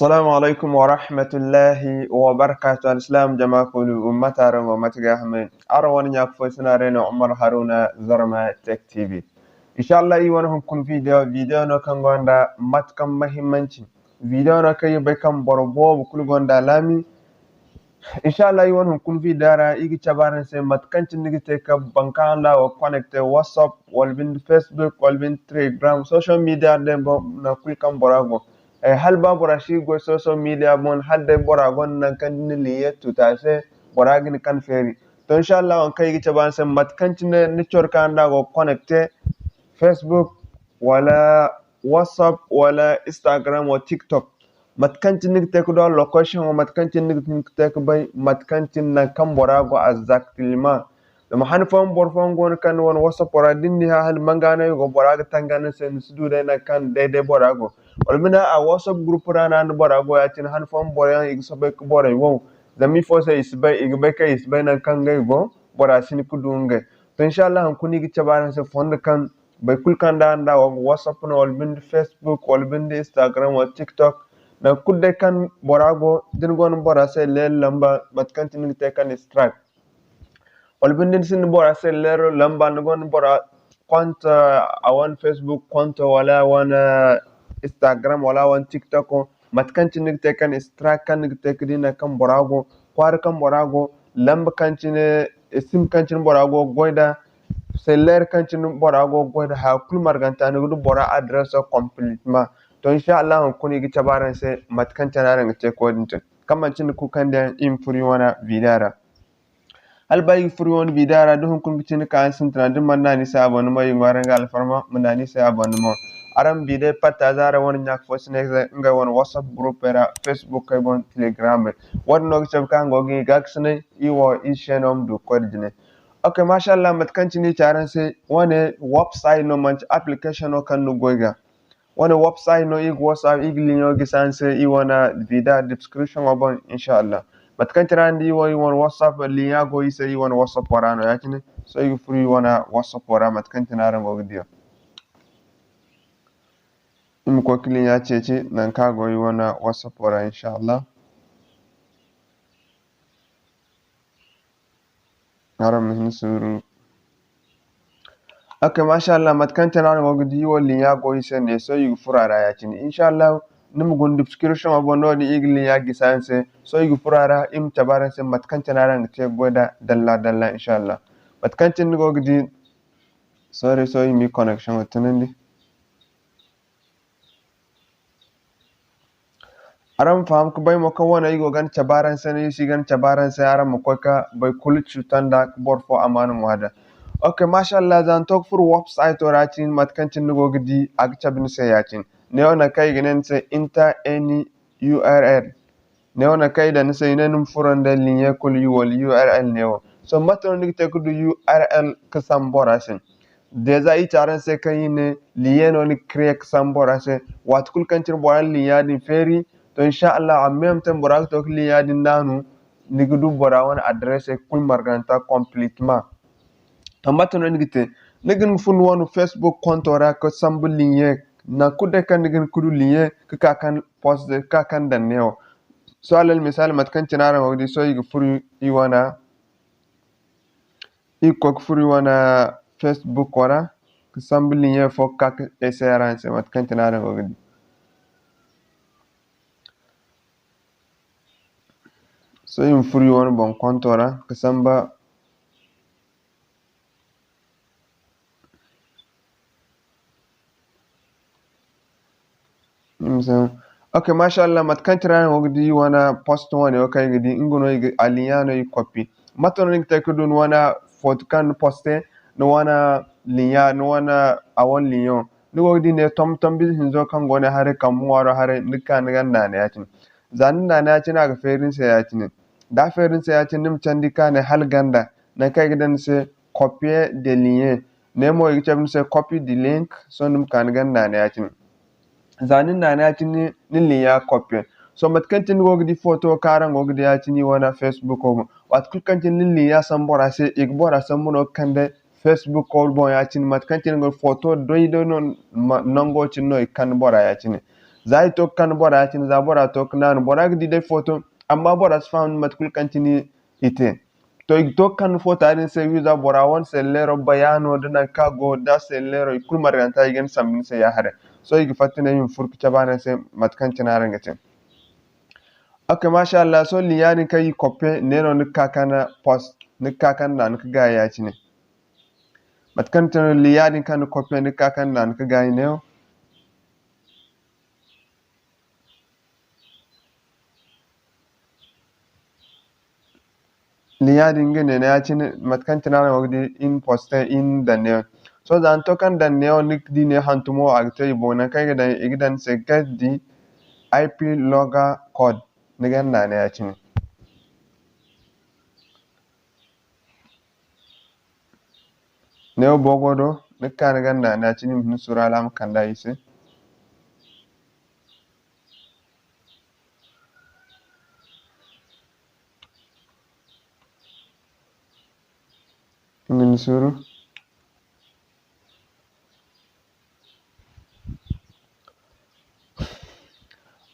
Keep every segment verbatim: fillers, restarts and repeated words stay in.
Assalamu alaikum wa rahmatullahi wa barakatuh. Alsilaam jama kulu, mate araŋ go, mate ga hamay? Araŋ wane ɲa fo sina day no, Umar Haruna, Zarma Tech T V. Insha Allah, iri wane hunkuna video, video no kaŋ gonda mate kaŋ muhimmanci. Video no kaŋ iri bay kaŋ boro boobo kulu gonda laami. Insha Allah, iri wane hunkuna video ra, iri ga cabe araŋ se mate kaŋ cine ni ga te ka boro kaŋ araŋ da go connecte WhatsApp, wala binde Facebook, wala binde Telegram, social media day boŋ, nangu kulu kaŋ bora go. Eh, hala ba bora si goy social media boŋ, hala day bora gonda nangu kaŋ da ni na lien tutu a se, bora ga ni kan feeri. To, insha Allah, wo kaŋ iri ga cabe araŋ se mate kaŋ cine ni coro kaŋ araŋ da go connecte Facebook, wala WhatsApp, wala Instagram, wala TikTok. Mate kaŋ cine ni ga te ka du a location wo, mate kaŋ cine ni ga te ka bay mate kaŋ cine nangu kaŋ bora go exactement. Zama han fooyaŋ boro fooyaŋ go no kaŋ ni wane WhatsApp ra, da ni n'i hã hala manga no i go, bora ga tangam ni se, ni si du day nangu kaŋ day-day bora go. Wala binde a WhatsApp group ra no a na bora go ya-cine, han fooyaŋ boro yaŋ i ga soobay ka borey wow. Zama ifo se i si bay, i ga bay kaŋ i si bay nangu kaŋ ngey go, bora si hin ka du ngey. To, insha Allah, hunkuna iri ga cabe araŋ se fondo kaŋ boro kulu kaŋ da araŋ da go ga WhatsApp no, wala binde Facebook, wala binde Instagram, wala TikTok, nangu kulu day kaŋ bora go, da ni gonda bora se leero lamba, mate kaŋ cine ni ga te ka ni strike. Wala binde ni sinda bora se leero lamba, ni gonda bora compte, a wane Facebook compte, wala a wane Instagram, wala a wane TikTok, mate kaŋ cine ni ga te ka ni strike, kaŋ ni ga te ka di nangu kaŋ bora go, kwaara kaŋ bora go, lamba kaŋ cine, sim kaŋ cine bora go ga goy nd'a, cellulaire kaŋ cine bora go ga goy nd'a, haya kulu marganta ni ga du bora adresso complètement. To, insha Allah, hunkuna iri ga cabe araŋ se mate kaŋ cine araŋ ga te ka wo-din te. Kaŋ manti ni kuukandiyaŋ, iri ma furo iri wane video ra. Hala ba iri ga furo iri wane video ra, da hunkuna ga ti ni ka araŋ sintina, da ni mana naŋ a ni se abonnement, iri ŋwaaray araŋ ga alfarma ma naŋ a ni se abonnement. Araŋ ma video partager araŋ wane ɲa fo se ne ngey wane WhatsApp group ra, Facebook ay boŋ, Telegram ay. Wo-din no ga cabe kaŋ araŋ go ga iri gaakasinay, iri wo iri se no ma du ga koy nda jine. Ok, masha Allah, mate kaŋ cine iri ci araŋ se, wane website no, manti application no kaŋ ni ga goy ga. Wane website no iri ga WhatsApp, iri ga lien gisi araŋ se iri wane video description wo boŋ, insha Allah. Mate kaŋ cine araŋ di iri wo, iri wane WhatsApp lien go iri se iri wane WhatsApp ra no ya-cine. Sohõ iri ga furo iri wane WhatsApp ra mate kaŋ cine araŋ go ga di. Iri ma koy ka lien ceeci nangu kaŋ a go iri wane WhatsApp ra, insha Allah. Araŋ ma hin suuru. Ok, masha Allah, mate kaŋ cine araŋ go ga di, iri wo lien go iri se ne, sohõ iri ga furo a ra ya-cine. Insha Allah, ni ma guna description boŋ, no-din iri ga lien gisi araŋ se. Sohõ iri ga furo a ra, iri ma cabe araŋ se mate kaŋ cine araŋ ga te ga goy nd'a dalla dalla, insha Allah. Mate kaŋ cine ni go ga di, sorry, sohõ iri ma iri connection wo tunandi. Araŋ ma faham ka bay mo kaŋ wane iri go ga cabe araŋ se no, iri si ga cabe araŋ se, araŋ ma koy ka boro kulu cuta nda ka boro fo amaana ŋwa nd'a. Ok, masha Allah, za ni to ka furo website ra cine, mate kaŋ cine ni go ga di, a ga cabe ni se ya-cine. Neewo nangu kaŋ i ga ne ni se enter any U R L. Neewo nangu kaŋ i daŋ ni se, i ne ni ma furo nda lien kulu wala U R L neewo. Sohõ mate no ni ga te ka du U R L ka sambu bora se? Déjà iri ci araŋ se kaŋ iri ne lien no ni ga créer ka sambu bora se. Waati kulu kaŋ cine bora na lien din feeri, to, insha Allah, en même temps bora ga to ka lien din naanu, ni ga du bora wane adresse kulu marganta complètement. To, mate no ni ga te? Ni ga ni ga furo ni wane Facebook compte ra ka sambu lien, nangu kulu day kaŋ ni ga hin ka du lien ka ka kaŋ post, ka ka kaŋ daŋ neewo. Sohõ alal misali, mate kaŋ cine araŋ go ga di, sohõ iri ga furo iri wane Iri ga koy ka furo iri wane Facebook wo ra, ka sambu lien fo ka ka ka essayer araŋ se, mate kaŋ cine araŋ go ga di. Sohõ iri ma furo iri wane boŋ konto ra, ka samba. Ok, masha Allah, mate kaŋ cine araŋ go ga di, iri wane post wane wo kaŋ iri ga di, nga no iri ga, a lien no iri ga copy. Mate no ni ga te ka du ni wane foto kaŋ ni poste, ni wane lien, ni wane a wane lien? Ni go ga di ne, tom-, tombi hinzo kaŋ go ne haray, kambe ŋwaaro haray, ni ga ka ni ganda naana ya-cine. Za ni naana ya-cine, a ga feeri ni se ya-cine. Da a feeri ni se ya-cine, ni ma candi ka ne hala ganda, nangu kaŋ i ga daŋ ni se copier de lien. Ne mo, i ga cabe ni se copy the link, sohõ ni ma ka ni ganda naana ya-cine. Za ni naana ya-cine, ni lien copier. Sohõ mate kaŋ cine ni go ga di foto kaŋ araŋ go ga di ya-cine, iri wane Facebook wo boŋ. Waati kulu kaŋ cine ni lien sambu bora se, i ga bora sambu no ga kande Facebook wo boŋ ya-cine, mate kaŋ cine ni go foto doy-doy no, ma-, nango cine no i ga kande bora ya-cine. Za i to ga kande bora ya-cine, za bora to ga naanu, bora ga di day foto, amma bora si faham mate kulu kaŋ cine i te. To, i ga to ga kande foto din se wiiza bora wane selleero bayaano nda nangu kaŋ a go nda selleero, i kulu marganta i ga ni sambu ni se ya-haray. Sohõ i ga fatta ne i ma furo ga cabe araŋ se mate kaŋ cine araŋ ga te. Ok, masha Allah, sohõ linya din kaŋ i copier, ne no ni ga ka ka post, ni ga ka ka naanu ga gaayi ya-cine. Mate kaŋ ni te no linya din kaŋ ni copier, ni ga ka ka naanu ga gaayi neewo. Linya din nga ne, ne ya-cine, mate kaŋ cine araŋ go ga di, i na poste, i na daŋ neewo. Sohõ za ni to kaŋ daŋ neewo, ni ga di ne hantumo a ga te i boŋ, nangu kaŋ i ga daŋ, i ga daŋ ni se get the I P logger code, ni ga naanu ya-cine. Neewo boobo do, ni ga ka ni ga naanu ya-cine, i ma hin suuru hala a ma kande i se. Ni ma hin suuru.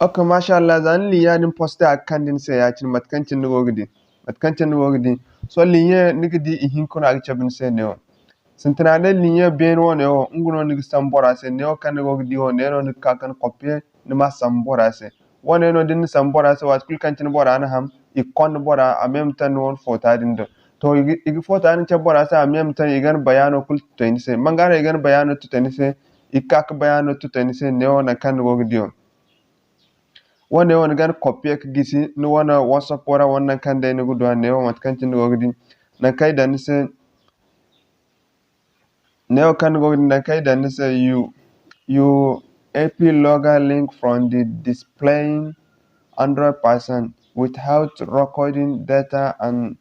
Ok, masha Allah, za ni linya din poste a ga kande ni se ya-cine, mate kaŋ cine ni go ga di. Mate kaŋ cine ni go ga di. Sohõ linya ni ga di ihinka no a ga cabe ni se neewo. Sintina day linya beene wane wo, nga no ni ga sambu bora se, neewo kaŋ ni go ga di wo, ne no ni ga ka ka copier, ni ma sambu bora se. Wane no da ni na sambu bora se, waati kulu kaŋ cine bora na ham, i ga konda bora, a ma ye ma taŋ ni wane foota din do. To, i ga, i ga foota din cabe bora se, a ma ye ma taŋ, i ga ni bayaano kulu tutay ni se. Manga no i ga ni bayaano tutay ni se, i ga ka ka bayaano tutay ni se, neewo nangu kaŋ ni go ga di wo. Wane wo ni ga ni copier ka gisi, ni wane WhatsApp ra, wane nangu kaŋ day ni ga du a, neewo mate kaŋ cine ni go ga di. Nangu kaŋ i daŋ ni se, Neewo kaŋ ni go ga di nangu kaŋ i daŋ ni se, you, you A P logger link from the displaying hundred percent without recording data and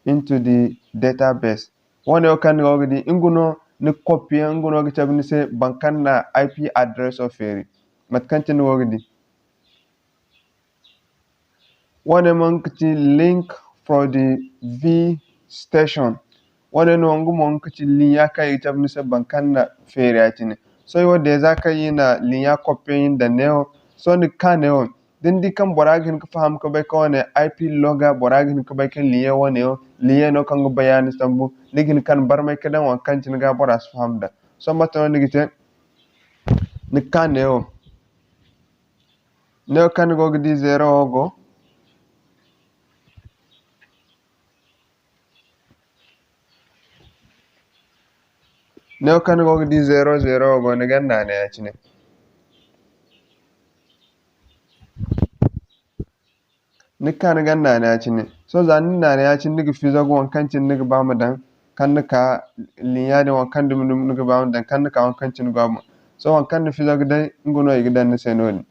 into the database. Wane wo kaŋ ni go ga di, nga no ni copier, nga no ga cabe ni se boro kaŋ na I P address feeri. Mate kaŋ cine ni go ga di. Wane mo nga ci link for the V station. Wane no nga mo nga ci linya kaŋ i ga cabe ni se boro kaŋ na feeri ya-cine. Sohõ i wo déjà kaŋ i na linya copier i na daŋ neewo. Sohõ ni ga ka neewo, da ni di kaŋ bora ga hin ga faham ga bay kaŋ wane I P logger, bora ga hin ga bay kaŋ linya wane wo, linya no kaŋ ga bayaani sambu. Ni ga hin ga ka barmay ga daŋ waŋ kaŋ cine ga bora si faham daŋ. Sohõ mate no ni ga te? Ni ga ka neewo. Neewo kaŋ ni go ga di zeero wo go. Neewo kaŋ ni go ga di zeero zeero wo go, ni ga naanu ya-cine. Ni ga ka ni ga naanu ya-cine. Sohõ za ni naanu ya-cine, ni ga fizo ga waŋ kaŋ cine ni ga ba ma daŋ, kaŋ ni ka linya din waŋ kaŋ dumi dumi ni ga ba ma daŋ, kaŋ ni ka waŋ kaŋ cine go a boŋ. Sohõ waŋ kaŋ ni fizo ga day, nga no i ga daŋ ni se noodin.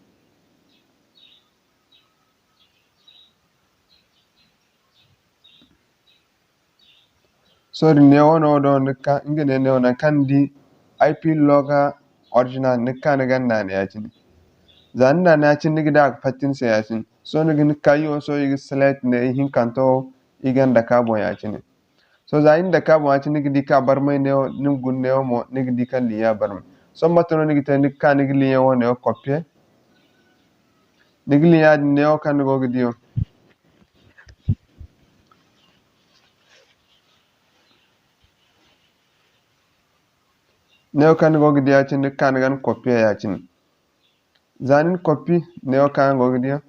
Sohõ din neewo no do ni ga ka, nga ne neewo nangu kaŋ ni di I P logger original, ni ga ka ni ga naanu ya-cine. Za ni naanu ya-cine, ni ga di a ga fatta ni se ya-cine. Sohõ ni ga hin ga ka i wo, sohõ i ga select ne ihinkanto wo, i ga dake a boŋ ya-cine. Sohõ za i na dake a boŋ ya-cine, ni ga di ka barmay neewo, ni ma guna neewo mo, ni ga di kaŋ linya barmay. Sohõ mate no ni ga te, ni ga ka ni ga linya wo neewo copier. Ni ga linya din neewo kaŋ ni go ga di wo. Neewo kaŋ ni go ga di ya-cine, ni ga ka ni ga copier ya-cine. Za ni na copy neewo kaŋ araŋ go ga di yaŋ,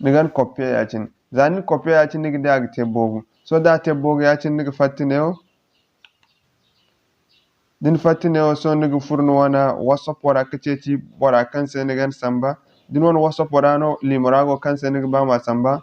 ni ga copier ya-cine. Za ni na copier ya-cine, ni ga di a ga te boogu. Sohõ da a te boogu ya-cine, ni ga fatta neewo. Da ni fatta neewo, sohõ ni ga furo ni wane WhatsApp ra ka ceeci bora kaŋ se ni ga samba. Da ni wane WhatsApp ra no liimo ra go kaŋ se ni ga ba ma samba.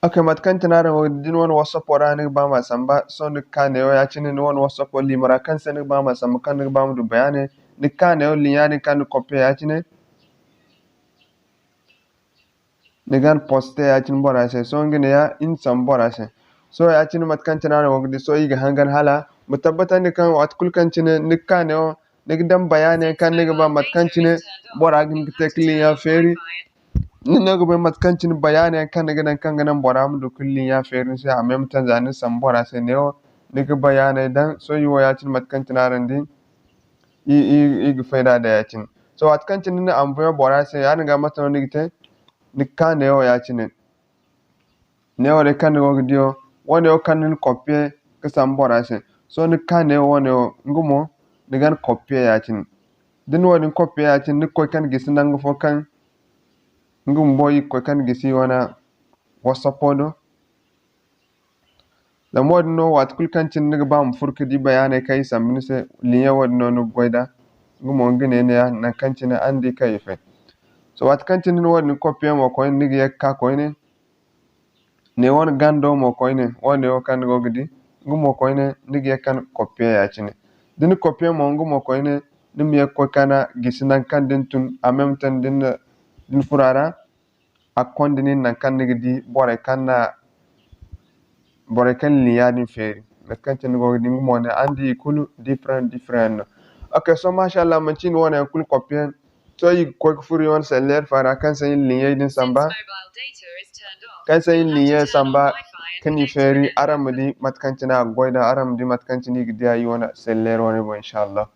Ok, mate kaŋ cine araŋ go ga di, da ni wane WhatsApp ra ni ga ba ma samba, sohõ ni ga ka neewo ya-cine, ni wane WhatsApp liimo ra kaŋ se ni ga ba ma samba, kaŋ ni ga ba ma du bayaaney, ni ga ka neewo linya din kaŋ ni copier ya-cine. ni gan poste ya-cine bora se. Sohõ nga neeya, iri na sambu bora se. Sohõ ya-cine mate kaŋ cine araŋ go ga di, sohõ iri ga hangan hala ma tabbatandi kaŋ waati kulu kaŋ cine ni ga ka neewo, ni ga daŋ bayaaney kaŋ ni ga ba, mate kaŋ cine bora ga hin ga te ga linya feeri. Ni no ga bay mate kaŋ cine bayaaney kaŋ ni ga daŋ kaŋ ga naŋ bora ma du ga linya feeri ni se, a même temps za ni sambu bora se neewo, ni ga bayaaney daŋ. Sohõ iri wo ya-cine mate kaŋ cine araŋ di, iri, iri, iri ga fayda da ya-cine. Sohõ waati kaŋ cine ni na envoyer bora se, yaadin ga mate no ni ga te? Ni ga ka neewo ya-cine. Neewo day kaŋ ni go ga diyo, wo-ne wo kaŋ ni na copier ga sambu bora se. Sohõ ni ga ka neewo wo-ne wo, nga mo ni gan copier ya-cine. Da ni wo-din copier ya-cine, ni ga koy kaŋ gisi nangu fo kaŋ nga bumbo iri ga koy kaŋ gisi iri wane WhatsAppo do. Zama wo-din no, waati kulu kaŋ cine ni ga ba ma furo ga di bayaaney kaŋ iri sambu ni se, linya wo-din no ni ga goy nd'a. Nga mo, nga ne neeya, nangu kaŋ cine araŋ di kaŋ i fay. Sohõ waati kaŋ cine ni wo-din copier mo koyne, ni ga ye ga ka koyne. Ne wane gando mo koyne, wo-ne wo kaŋ ni go ga di, nga mo koyne ni ga ye ga ka copier ya-cine. Da ni copier mo, nga mo koyne ni ma ye ga koy ga gisi nangu kaŋ da ni tun, en même temps da ni na, da ni furo a ra, a ga konda nin nangu kaŋ ni ga di borey kaŋ na, borey kaŋ na linya din feeri. Mate kaŋ cine ni go ga di, nga mo ne, araŋ di i kulu different, different no. Ok, sohõ, masha Allah, manci i na wo-ne yaŋ kulu copier. Sohõ iri ga koy ga furo iri wane cellulaire fo ra kaŋ se iri na linyey din samba. Kaŋ se iri na linyey samba ka ni feeri, araŋ ma di mate kaŋ cine a ga goy nd'a, araŋ ma di mate kaŋ cine iri ga diya iri wane cellulaire wane boŋ, inshallah.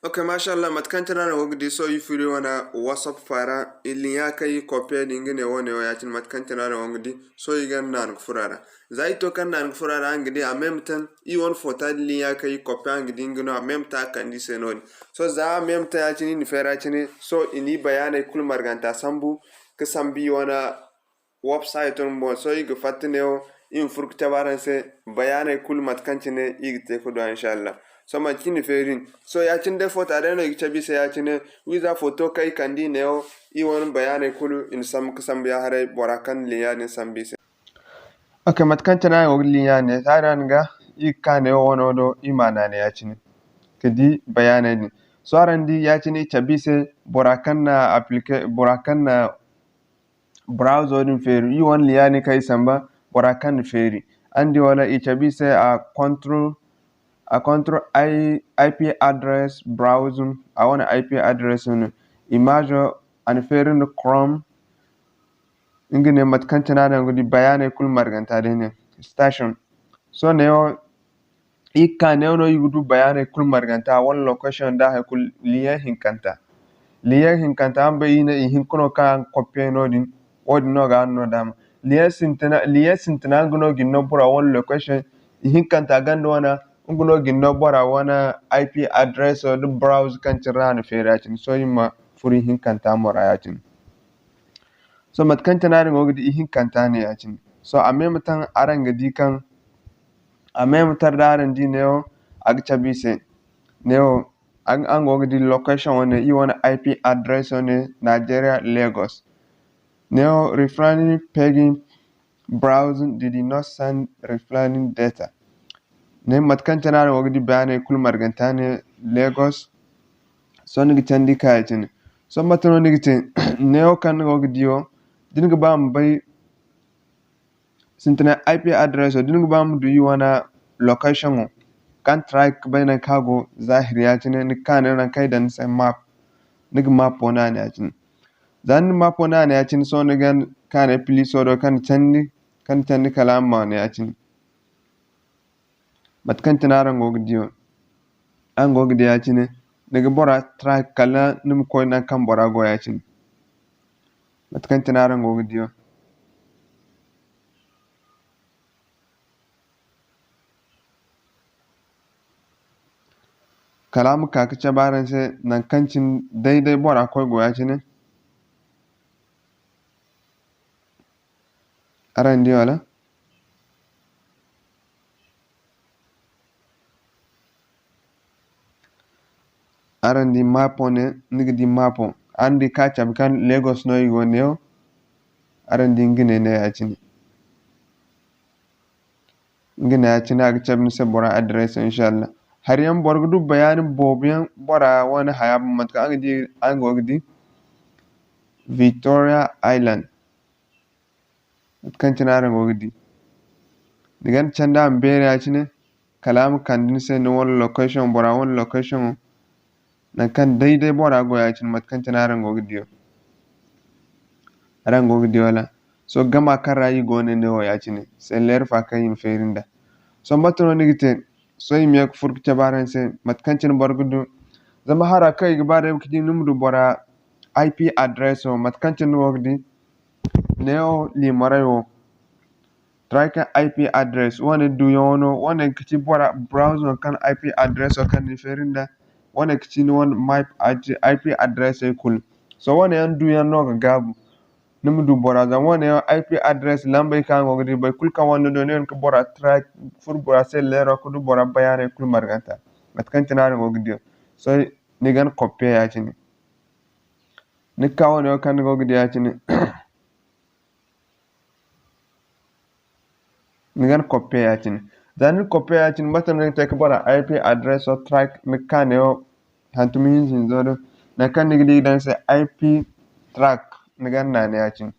Ok, mashallah, mate kaŋ cine araŋ go ga di, sohõ iri furo iri wane WhatsApp fo ra, iri linya kaŋ iri copier din, nga ne wo-ne wo ya-cine, mate kaŋ cine araŋ go ga di, sohõ iri ga naanu ga furo a ra. Za iri to kaŋ naanu ga furo a ra, araŋ ga di, en même temps, iri wane foto din linya kaŋ iri copier, araŋ ga di nga no, en même temps a kande iri se no-din. Sohõ za en même temps ya-cine iri na feera cine, sohõ i na iri bayaaney kulu marganta sambu, ga sambu iri wane website no boŋ. Sohõ iri ga fatta neewo, iri ma furo ga cabe araŋ se bayaaney kulu mate kaŋ cine iri ga te ga du, inshallah. Sohõ manti cine feeri. Sohõ ya-cine day foto day no i ga cabe i se ya-cine. Wiiza foto kaŋ i kande i neewo, iri wane bayaaney kulu i na sambu ga sambu ya-haray bora kaŋ na linya din sambu i se. Ok, mate kaŋ cine araŋ go ga linya ne, araŋ ga iri ga ka neewo wano do, iri ma naanu ya-cine ga di bayaaney din. Sohõ araŋ di ya-cine i cabe i se bora kaŋ na applica-, bora kaŋ na browser din feeri. Iri wane linya din kaŋ iri samba, bora kaŋ na feeri. Araŋ di wala? I cabe iri se a control, a control I-, I P address browsing, a wane I P address no. Image, a na feeri nda Chrome, nga ne mate kaŋ cine araŋ ga di bayaaney kulu marganta day ne. Station. Sohõ neewo, iri ga ka neewo no iri ga du bayaaney kulu marganta, wala location nda hay kulu, linya hinkanta. Linya hinkanta, araŋ bay iri ne ihinka no kaŋ araŋ ga copier no-din, wo-din no ga araŋ no daama. Linya sintina, linya sintina nga no ga ni no bora wane location, ihinkanta ganda wane, nga no ga ni no bora wane I P address da browse kaŋ cine ra a na feeri ya-cine. Sohõ iri ma furo ihinkanta mo ra ya-cine. Sohõ mate kaŋ cine araŋ go ga di, ihinkanta ne ya-cine. Sohõ en même temps araŋ ga di kaŋ, en même temps da araŋ di neewo, a ga cabe iri se. Neewo, araŋ, araŋ go ga di location wane, iri wane I P address wane, Nigeria, Lagos. Neewo, replying paging browsing did not send replying data. Ne mate kaŋ cine araŋ go ga di bayaaney kulu marganta ne Lagos. Sohõ ni ga candi ka ya-cine. Sohõ mate no ni ga te? Neewo kaŋ ni go ga di wo, da ni ga ba ma bay sintina I P address wo, da ni ga ba ma du iri wane location wo, kaŋ try ga bay nangu kaŋ a go zaahiri ya-cine, ni ga ka ne nangu kaŋ i daŋ ni se map, ni ga map wo naanu ya-cine. Za ni na map wo naanu ya-cine, sohõ ni ga ka ne plus wo do kaŋ ni candi, kaŋ ni candi kala a ma naanu ya-cine. Mate kaŋ cine araŋ go ga di wo, araŋ go ga di ya-cine, ni ga bora try kala ni ma koy nangu kaŋ bora go ya-cine. Mate kaŋ cine araŋ go ga di wo. Kala a ma ka ga cabe araŋ se nangu kaŋ cine day-day bora koy go ya-cine. Araŋ di wala? Araŋ di mapo ne, ni ga di mapo. Araŋ di ka cabe kaŋ Lagos no i go neewo. Araŋ di nga ne, ne ya-cine. Nga ne ya-cine a ga cabe ni se bora adreso, inshallah. Hari yaŋ boro ga du bayaani boobo yaŋ bora wane haya boŋ, mate kaŋ araŋ ga di, araŋ go ga di Victoria Island. Mate kaŋ cine araŋ go ga di, ni ga ni candi a ma beeri ya-cine, kala a ma kande ni se ni wane location, bora wane location. Nangu kaŋ day-day bora go ya-cine, mate kaŋ cine araŋ go ga diyo. Araŋ go ga diyo wala? Sohõ gama kaŋ ra i go ne neewo ya-cine, selleer fa kaŋ i na feeri nd'a. Sohõ mate no ni ga te? Sohõ i ma ye ga furo ga cabe araŋ se mate kaŋ cine boro ga du. Zama hara kaŋ i ga ba day ga di ni ma du bora I P adreso, mate kaŋ cine ni go ga di. Neewo liimaray wo. Track I P address, wane duyaŋo no, wane ga ci bora browser kaŋ I P address kaŋ ni feeri nda, wane ga ci ni wane map I P address kulu. Sohõ wane yaŋ duyaŋ no ga gaabu. Ni ma du bora, zama wane yaŋ I P address lambey kaŋ go ga di, boro kulu kaŋ wane ni do, ni ga hin ga bora track, furo bora se leero ga du bora bayaaney kulu marganta. Mate kaŋ cine araŋ go ga di. Sohõ ni ga ni copier ya-cine. Ni ga ka wane yaŋ kaŋ ni go ga di ya-cine. Ni ga ni copier ya-cine. Za ni copier ya-cine, mate no ni ga te ga bora I P address track, ni ga ka neewo, hantum hinza hinzo din, nangu kaŋ ni ga di ga daŋ ni se I P track, ni ga ni naana ya-cine.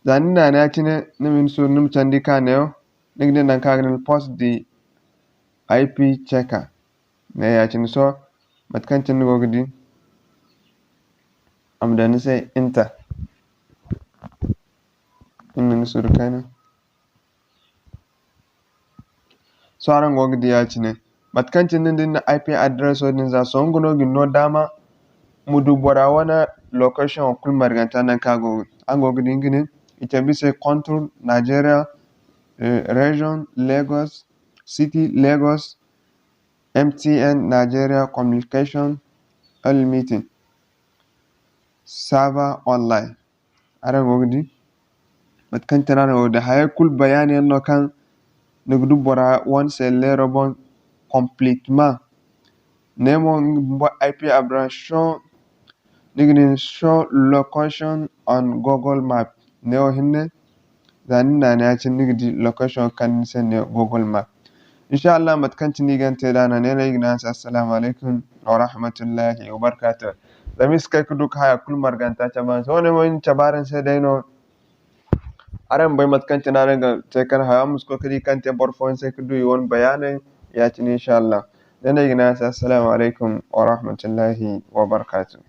Za ni naana ya-cine, ni ma ni suuru, ni ma candi ka neewo, ni ga di nangu kaŋ a ga ne ni post the I P checker. Ne ya-cine. Sohõ mate kaŋ cine ni go ga di, a ma daŋ ni se enter. Iri na ni suuru kayna. Sohõ araŋ go ga di ya-cine, mate kaŋ cine ni din na I P addresso din za, sohõ nga no ga ni no daama ma du bora wane location wo kulu marganta nangu kaŋ a go ga, araŋ go ga di nga ne, i cabe i se control Nigeria, eh, region Lagos, city Lagos, M T N Nigeria Communication Unlimited, server online. Araŋ go ga di mate kaŋ cine araŋ go ga di. Hayey kulu bayaani yaŋ no kaŋ ni ga du bora wane selleero boŋ complètement. Ne mo nga bumbo I P address show, ni ga di show location on Google Map. Neewo hinne, za ni naana ya-cine ni ga di location kaŋ ni se ne Google Map. Insha Allah, mate kaŋ cine i ga ni te da no, ne no i ga ne araŋ se assalamu alaykum wa rahmatullahi wa barakatuh. Zama i si kay ga du ga haya kulu marganta cabe araŋ se. Wane mo i na cabe araŋ se day no. Araŋ bay mate kaŋ cine araŋ ga te kaŋ haya, araŋ ma si koy ga di kaŋ te boro fooyaŋ se ga du i wane bayaaney ya-cine, insha Allah. Ne no i ga ne araŋ se assalamu alaykum wa rahmatullahi wa barakatuh.